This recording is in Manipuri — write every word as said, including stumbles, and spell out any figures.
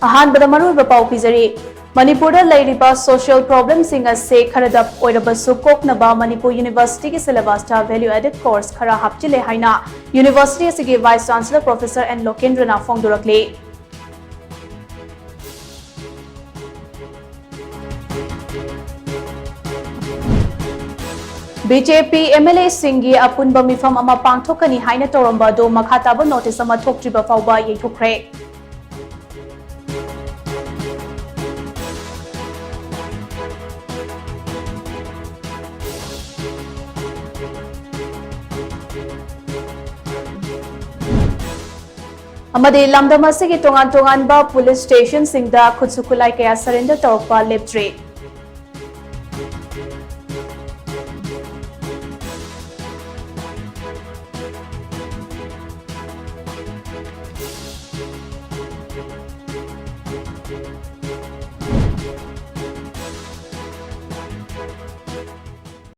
ꯑꯍꯥꯟꯕꯗ ꯃꯔꯨꯑꯣꯏꯕ ꯄꯥꯎ ꯄꯤꯖꯔꯤ꯫ ꯃꯅꯤꯄꯨꯔꯗ ꯂꯩꯔꯤꯕ social problemꯁꯤꯡ ꯑꯁꯤ ꯈꯔꯗ ꯑꯣꯏꯔꯕꯁꯨ ꯀꯣꯛꯅꯕ ꯃꯅꯤꯄꯨꯔ Universityꯒꯤ syllabusꯇ value added course ꯈꯔ ꯍꯥꯞꯆꯤꯜꯂꯦ ꯍꯥꯏꯅ university ꯑꯁꯤꯒꯤ Vice Chancellor Professor N ꯂꯣꯀꯦꯟꯗ꯭ꯔꯅ ꯐꯣꯡꯗꯣꯔꯛꯂꯤ꯫ BJP MLAꯁꯤꯡꯒꯤ ꯑꯄꯨꯟꯕ ꯃꯤꯐꯝ ꯑꯃ ꯄꯥꯡꯊꯣꯛꯀꯅꯤ ꯍꯥꯏꯅ ꯇꯧꯔꯝꯕ ꯑꯗꯨ ꯃꯈꯥ ꯇꯥꯕ notice ꯑꯃ ꯊꯣꯛꯇ꯭ꯔꯤꯕ ꯐꯥꯎꯕ ꯌꯩꯊꯣꯛꯈ꯭ꯔꯦ꯫ ꯑꯃꯗꯤ ꯂꯝꯗꯝ ꯑꯁꯤꯒꯤ ꯇꯣꯉꯥꯟ ꯇꯣꯉꯥꯟꯕ police stationꯁꯤꯡꯗ ꯈꯨꯠꯁꯨ ꯈꯨꯠꯂꯥꯏ ꯀꯌꯥ surrender ꯇꯧꯔꯛꯄ ꯂꯦꯞꯇ꯭ꯔꯤ꯫